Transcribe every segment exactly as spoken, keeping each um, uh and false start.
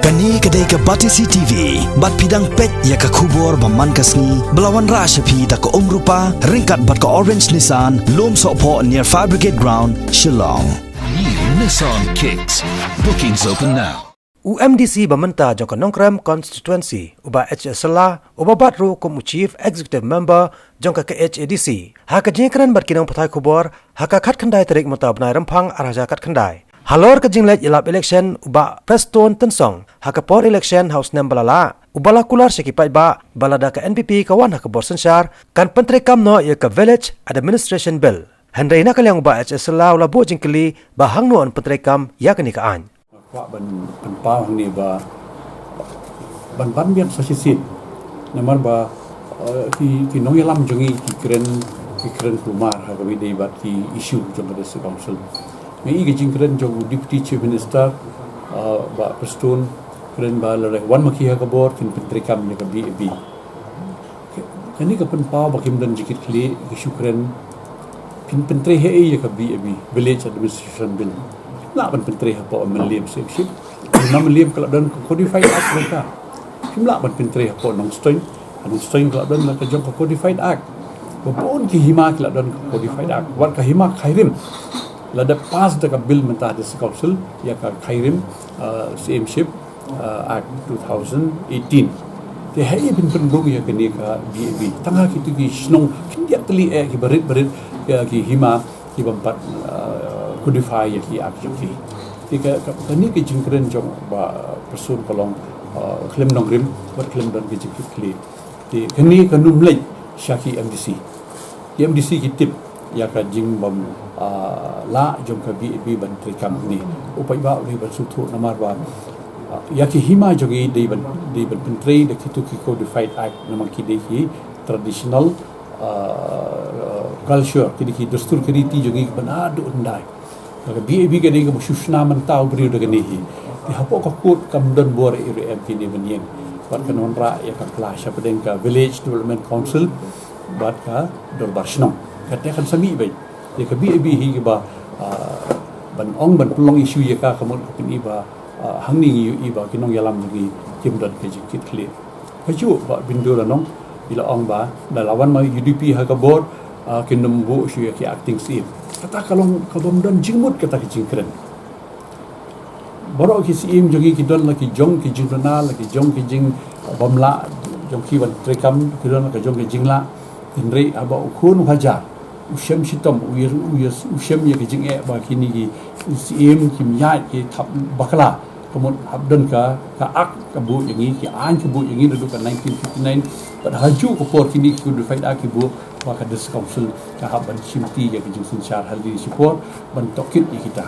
Kane ka dei ka Batesi T V, bad phi dang peit ïa ka khubor ba man ka sngi, ba la wanrah sha phi da ka Umrupa, ryngkat bad ka Orange Nissan, Lumsohphoh near Fire Brigade Ground, Shillong. New Nissan Kicks. Bookings open now. U M D C ba mynta jong ka Nongkrem constituency, u Bah H S Shylla, uba bat ruh kum u Chief Executive Member jong ka K H A D C, ha ka jingkren bad ki nongpathai khubor ha ka khatkhyndai tarik mynta u bnai Rymphang arhajar khatkhyndai. Halor ka jingleit ïalap election u Bah Prestone Tynsong ha ka por election ha u snem ba la lah, uba la kular sha ki paidbah ba lada ka N P P ka wan ha ka bor synshar, kan pyntreikam noh ïa ka Village Administration Bill. Hynrei na ka liang u Bah H S Shylla u la buh jingkylli ba hangno yn pyntreikam ïa kane ka aiñ. Kwah ban pynpaw hangne ba ban ban biang sa shisien. Namar ba, eh, ki, ki nongïalam jong ngi ki kren, ki kren kulmar ha kaba ïadei bad ki issue jong ka District Council. Ngi i ka jingkren jong u Deputy Chief Minister, eh, Bah Prestone, kren ba lada wan ma ki ha ka bor kin pyntreikam ïa ka B A B. Kane ka pynpaw ba kim don jingkitkhlieh, ki shu kren, phin pyntrei haei ïa ka B A B, Village Administration Bill. Lah ban pyntrei hapoh Mylliem C M Ship. Hima Mylliem ka la don ka codified act ka. Kim lah ban pyntrei hapoh Nongstoiñ. Nongstoiñ ka la don la ka jong ka codified act. Ba bun ki hima ki la don ka codified act. Wat ka hima Khyrim. Lada pass da ka bill mynta District Council ïa ka Khyrim, uh, C M Ship, uh, Act two thousand eighteen. Te haei phin pynrung ïa kane ka B A B. Tang ha kito ki shnong khyndiat tylli eh ki barit barit ïa ki hima ki bym pat, uh, codify ïa ki act jong ki. Te ka, ka, kane ka jingkren jong Bah Prestone ka long, uh, khlem nongrim, bad khlem don ka jingkitkhlieh. Te kane kan ym leit sha ki M D C. Ki M D C ki tip ïa ka jingbym, ah, lah jong ka B A B ban treikam hangne. U paidbah u dei ban sngewthuh namar ba, ah, ïa ki hima jong ngi dei ban, dei ban pyntrei da kito ki codified act namar ki dei ki traditional, ah, culture, ki dei ki dustur ki riti jong ngi kiba naduh hyndai. Ka B A B ka dei kaba shu shna mynta u briew da kane hi. Te hapoh ka court kam don bor ei ruh em kine ban ïeng. Bad kan wanrah ïa ka clash hapdeng ka Village Development Council bad ka Dorbar Shnong. Kata kan sa mih beit. Ïa ka B A B hi kaba, ah, ban ong ban pynlong issue ïa ka, ka mut ka pyni ba, ah, hangne ngi ïohi ba ki nongïalam jong ngi kim don ka jingkitkhlieh. Kajuh Bah Bindo la ong, i la ong ba da la wan ma U D P ha ka bor, ah, kin ym buh shuh ïa ki acting C M. Kata ka long ka bym don jingmut kata ka jingkren. Baroh ki C M jong ngi ki don la ki jong ki jingduna, la ki jong ki jingbymlah jong ki ban treikam, ki don la ka jong ki jinglah. Hynrei haba u khun u hajar, u shem shitom, u ïa, u ïa, u shem ïa ka jingeh ba kine ki C M kim ïaid ki thap bakla. Ka mut hap don ka, ka act ka buh ïa ngi, ki aiñ ki buh ïa ngi naduh ka nineteen fifty-nine. Bad ha kajuh ka por kine ki codified act ki buh ba ka District Council ka hap ban shimti ïa ka jingsynshar ha lade shipor ban tohkit ïa kita.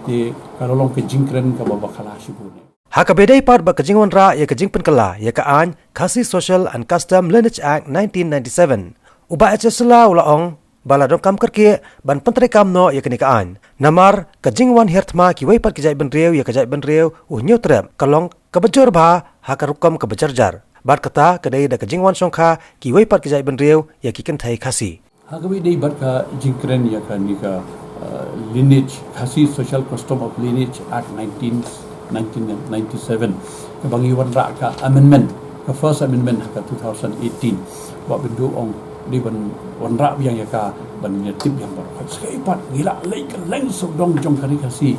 Te ka la long ka jingkren kaba bakla shibun. Ha kaba ïadei pat bad ka jingwanrah ïa ka jingpynkylla ïa ka aiñ Khasi Social and Custom Lineage Act nineteen ninety-seven, u Bah H S Shylla u la ong ba la donkam kyrkieh ban pyntreikam noh ïa kane ka aiñ. Namar ka jingwan hiar thma kiwei pat ki jaitbynriew ïa ka jaitbynriew u Hynñiewtrep ka long kaba jur bha ha ka rukom kaba jarjar. Bad kata ka dei da ka jingwan shongkha kiwei pat ki jaitbynriew ïa ki kynthei Khasi. Ha kaba ïadei bad ka jingkren ïa kane ka, uh, Lineage, Khasi Social Custom of Lineage Act nineteen, nineteen ninety-seven. Kaba ngi wanrah ka amendment, ka first amendment ha ka two thousand eighteen. Bah Bindo ong dei ban wanrah biang ïa ka ban ïatip biang baroh. Sa kaei pat ngi la leit kylleng sawdong jong ka ri Khasi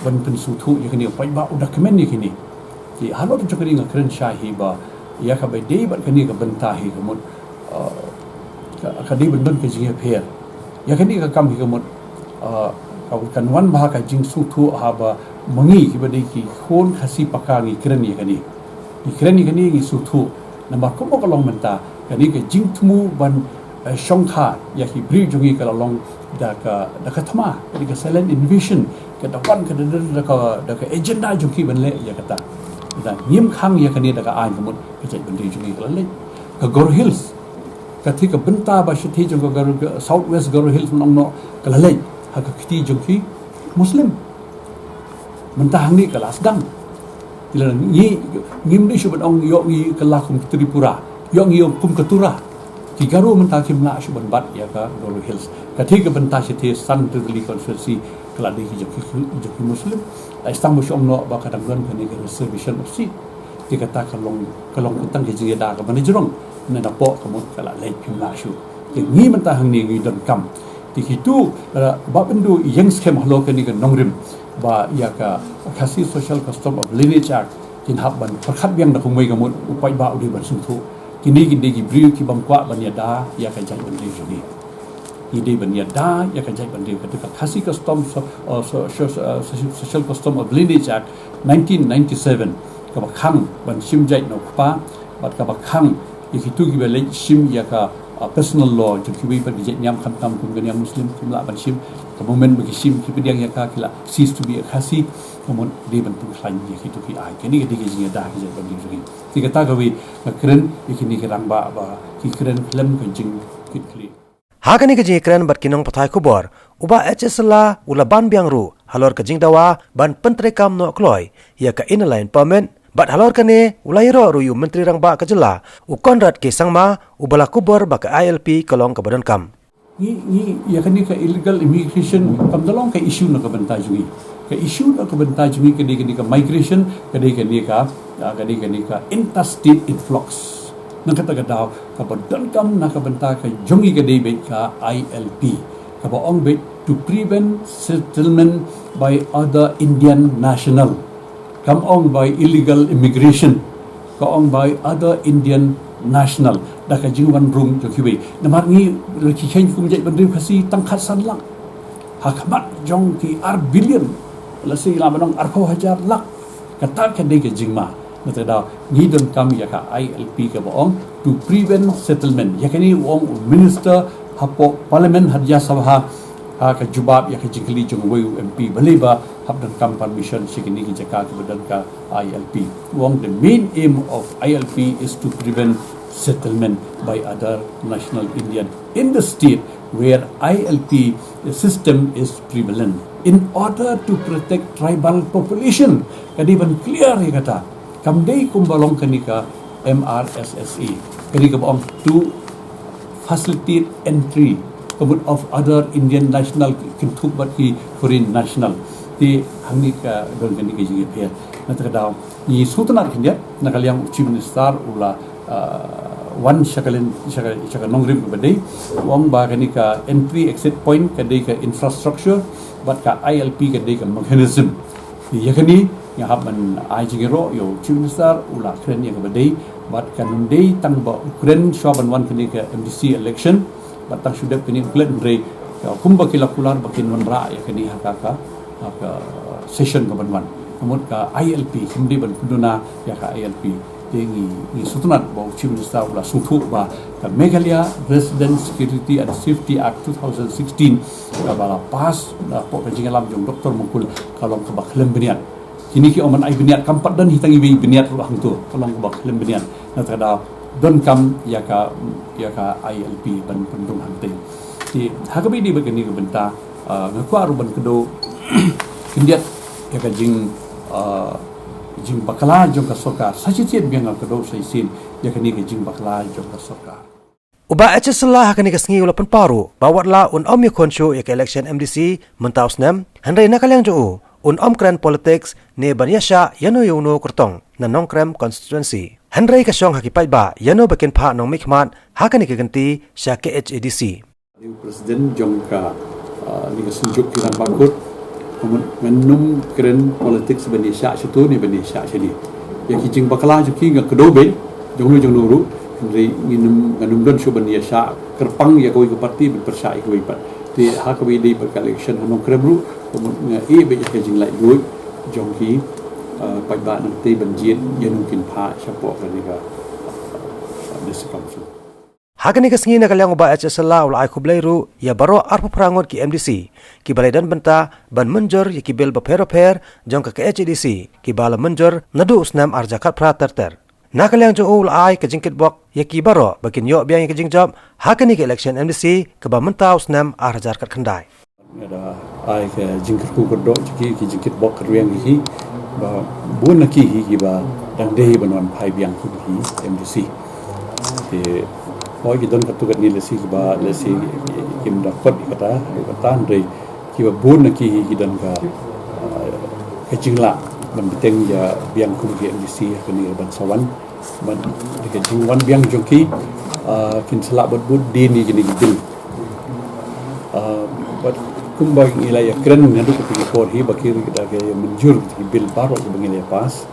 ban pynsngewthuh ïa kane, u paidbah u da kmen ïa kine. Te halor jong kane nga kren shai hi ba ïa kaba ïadei bad kane ka bynta hi ka mut, uh, ka, ka dei ban don ka jingïapher. Ïa kane ka kam hi ka mut, uh, ka, kan wan bha ka jingsngewthuh haba ma ngi kiba dei ki khun Khasi paka ngi kren ïa kane. Ngi kren ïa kane ngi sngewthuh. Namar kumba ka long mynta kane ka jingthmu ban, eh, shongkha ïa ki briew jong ngi ka la long da ka, da ka thma, da ka silent invasion, ka da wan ka da, da, da ka, da ka agenda jong ki ban leh ïa kata. Da ngim khang ïa kane da ka aiñ ka mut ka jaitbynriew jong ngi ka la leit. Ka Garo Hills, ka thik ka bynta ba shathie jong ka Garo, ka South West Garo Hills mynta ong noh ka la leit ha ka kti jong ki Muslim. Mynta hangne ka la sdang. Te lada ngi, ngim dei shuh ban ong ïoh ngi kylla kum ka Tripura, ïoh ngi kum ka Tura. Ki Garo mynta kim lah shuh ban bat ïa ka Garo Hills. Ka thik ka bynta shathie San Tylli constituency ka la dei ki jong ki, jong ki Muslim. Ai stang ba shu ong noh ba ka dang don kane ka reservation of seat. Te kata ka long, ka long tang ka jingïada kaba na jrong. Na na pok ka mut ka la leit phim lah shuh. Te ngi mynta hangne ngi donkam. Te kitu, eh, ba pyndu ïeng skhem halor kane ka nongrim. Ba ïa ka Khasi Social Custom of Lineage Act kin hap ban pyrkhat biang da kumwei ka mut u paidbah u dei ban sngewthuh. Kine ki dei ki briew ki bym kwah ban ïada ïa ka jaitbynriew jong ngi. Ngi dei ban ïada ïa ka jaitbynriew, kata ka Khasi Custom, so, uh, so, so, so, uh, so, Social Custom of Lineage Act nineteen ninety-seven, kaba khang ban shim jait na u kpa, bad kaba khang ïa kitu kiba leit shim ïa ka, uh, personal law jong kiwei pat ki jait niam, khamtam kum ka niam Muslim kim lah ban shim. Ka moment ba ki shim ki pdiang ïa ka, ki la cease to be a Khasi. Ka mut dei ban pynkhlaiñ ïa kitu ki aiñ. Kane ka dei ka jingïada ka jaitbynriew jong ngi. Te kata kawei nga kren ïa kine ki rangbah ba ki kren khlem ka jingkitkhlieh. Ha kane ka jingkren bad ki nongpathai khubor, u Bah H S Shylla u la ban biang ruh halor ka jingdawa ban pyntreikam noh kloi ïa ka Inner Line Permit, bad halor kane u la ïaroh ruh ïa u Myntri Rangbah ka jylla, u Conrad K Sangma, uba la kubur ba ka I L P ka long kaba donkam. Ngi, ngi, ïa kane ka illegal immigration kam da long ka issue na ka bynta jong ngi. Ka issue na ka bynta jong ngi ka dei kane ka migration, ka dei kane ka, ah, ka dei kane ka interstate influx. Na kata ka daw, kaba donkam na ka bynta ka jong ngi ka dei beit ka I L P. Kaba ong beit to prevent settlement by other Indian national. Kam ong by illegal immigration. Ka ong by other Indian national. Da ka jingwan rung jong kiwei. Namar ngi la ki kheiñ kum jaitbynriew Khasi tang khatsan lak. Ha khmat jong ki ar billion. Lehse la ban ong arphew hajar lak. Kata ka dei ka jingma. Na kata ka daw ngi donkam ïa ka I L P kaba ong to prevent settlement. Ïa kane u ong u minister hapoh parliament ha Rajya Sabha ha ka jubab ïa ka jingkylli jong uwei u M P balei ba hap donkam permission sha kine ki jaka kiba don ka I L P. U ong the main aim of I L P is to prevent settlement by other national Indian in the state where I L P system is prevalent in order to protect tribal population. Ka dei ban clear ïa kata. Kam dei kumba long kane ka M R S S A. Kane kaba ong to facilitate entry ka mut of other Indian national, kynthup bad ki foreign national. Te hangne ka don kane ka jingïapher. Na kata ka daw ngi sngewtynnat khyndiat na ka liang u Chief Minister u la, ah, wan sha ka lin, sha ka, sha ka nongrim kaba dei. U ong ba kane ka entry exit point ka dei ka infrastructure bad ka I L P ka dei ka mechanism. Ïa kane nga hap ban ai jingïaroh ïa u Chief Minister u la kren ïa kaba dei bad kan ym dei tang ba u kren shuwa ban wan kane ka M D C election bad tang shu dep kane u klet, hynrei kumba ki la kular ba kin wanrah ïa kane ha ka, ha ka session kaban wan. Ka mut ka I L P, kim dei ban pynduna ïa ka I L P. Te ngi, ngi sngewtynnat ba u Chief Minister u la sngewthuh ba ka Meghalaya Resident Security and Safety Act two thousand sixteen kaba la pass hapoh ka jingïalam jong Doctor Mukul ka long kaba khlem bniat. Kine ki ong ban ai bniat, kam pat don hi tang iwei i bniat ruh hangto, ka long kaba khlem bniat. Na kata ka daw donkam ïa ka, ïa ka I L P ban pynrung hangtei. Te ha kaba ïadei bad kane ka bynta, ah, nga kwah ruh ban kdew khyndiat ïa ka jing, ah, jingbakla jong ka sorkar. Sa shisien biang nga kdew sa shisien ïa kane ka jingbakla jong ka sorkar. U Bah H S Shylla ha kane ka sngi u la pynpaw ruh ba wat la un ym ïakhun shuh ïa ka election M D C mynta u snem, hynrei na ka liang jong u un ym kren politics ne ban ïashah ïano ïano kyrtong na Nongkrem constituency. Hynrei ka shong ha ki paidbah ïano ba kin phah nongmihkhmat ha kane ka kynti sha K H A D C. U President jong ka, ah, kane ka Synjuk Kiran Bakut, ka mut ngan ym kren politics ban ïashah shato ne ban ïashah shane. Ïa ki jingbakla jong ki nga kdew beit, jong no jong no ruh, hynrei ngan ym, ngan ym don shuh ban ïashah kyrpang ïa kawei ka party ban pyrshah ïa kawei pat. Te ha kaba ïadei bad ka election ha Nongkrem ruh, ka mut nga ïeh beit ïa ka jinglaitluid jong ki, ah, paidbah nangtei ban jied ïano kin phah shapoh kane ka, ah, District Council. Ha kane ka sngi na ka liang u Bah H S Shylla u la ai khublei ruh ïa baroh arphew phra ngut ki M D C kiba la ïadon bynta ban mynjur ïa ki bill bapher bapher jong ka K H A D C kiba la mynjur naduh u snem ar hajar khatphra ter ter. Na ka liang jong u u la ai ka jingkitbok ïa ki baroh ba kin ïoh biang ïa ka jingjop ha kane ka election M D C kaba mynta u snem ar hajar khatkhyndai. Nga da ai ka jingkyrkhu kyrdoh jong ki, ki jingkitbok kyrwiang jong ki, ba bun na ki hi kiba dang dei ban wan phai biang kum ki M D C. Te hooid ki don katto katne lehse kiba lehse kim da kot ïa kata, ïa kata hynrei kiba bun na ki hi ki don ka, ah, ka jinglah ban bteng ïa biang kum ki MDC ha kane ka ban sa wan. Ban da ka jingwan biang jong ki, ah, kin sa lah bad bud dien ïa kine ki bill. Ah, bad kumba ngi la ïa kren naduh kata ka por hi ba ki da ka ïa mynjur ki bill baroh kiba ngi la ïa pass.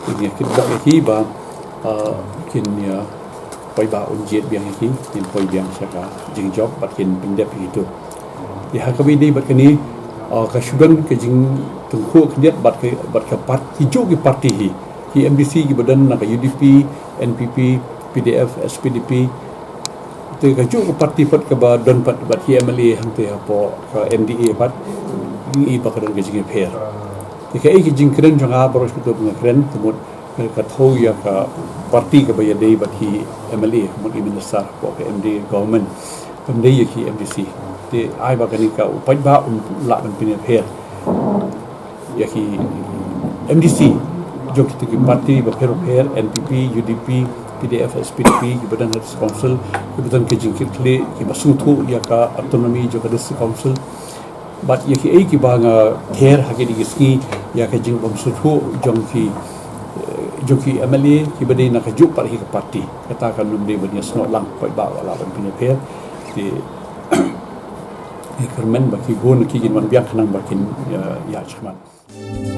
Ngi ïa kitbok ïa ki ba, ah, kin ïa poi ba un jied biang ïa ki, kin poi biang sha ka jingjop bad kin pyndep ïa kitu. Ïa ha kaba ïadei bad kane, ah, ka shu don ka jingtyngkhuh khyndiat bad ka, bad ka part, kijuh ki party hi. Ki MDC kiba don na ka UDP, NPP, PDF, SPDP. Te kajuh ka party pat kaba don pat bad ki MLA hangte hapoh ka MDA pat, ngi i ba ka don ka jingïapher. Te kaei ka jingkren jong nga baroh kito ba nga kren, te mut ka, ka thew ïa ka party kaba ïadei bad ki MLA, ka mut i minister hapoh ka MDA government. Kam dei ïa ki MDC. Te ai ba kane ka u paidbah un lah ban pynïapher ïa ki MDC jong kito ki party bapher bapher, NPP, UDP, PDF, SPDP, kiba don ha district council, kiba don ka jingkitkhlieh, kiba sngewthuh ïa ka autonomy jong ka district council. Bad ïa kiei kiba nga pher ha kine ki sngi, ïa ka jingbymsngewthuh jong ki, eh, jong ki MLA kiba dei na kajuh pat hi ka party. Kata kan ym dei ban ïasnoh lang, paidbah wat lah ban pynïapher. Te ngi kyrmen ba ki bun ki kin wan biang khnang ba kin, eh, ïa shakmat.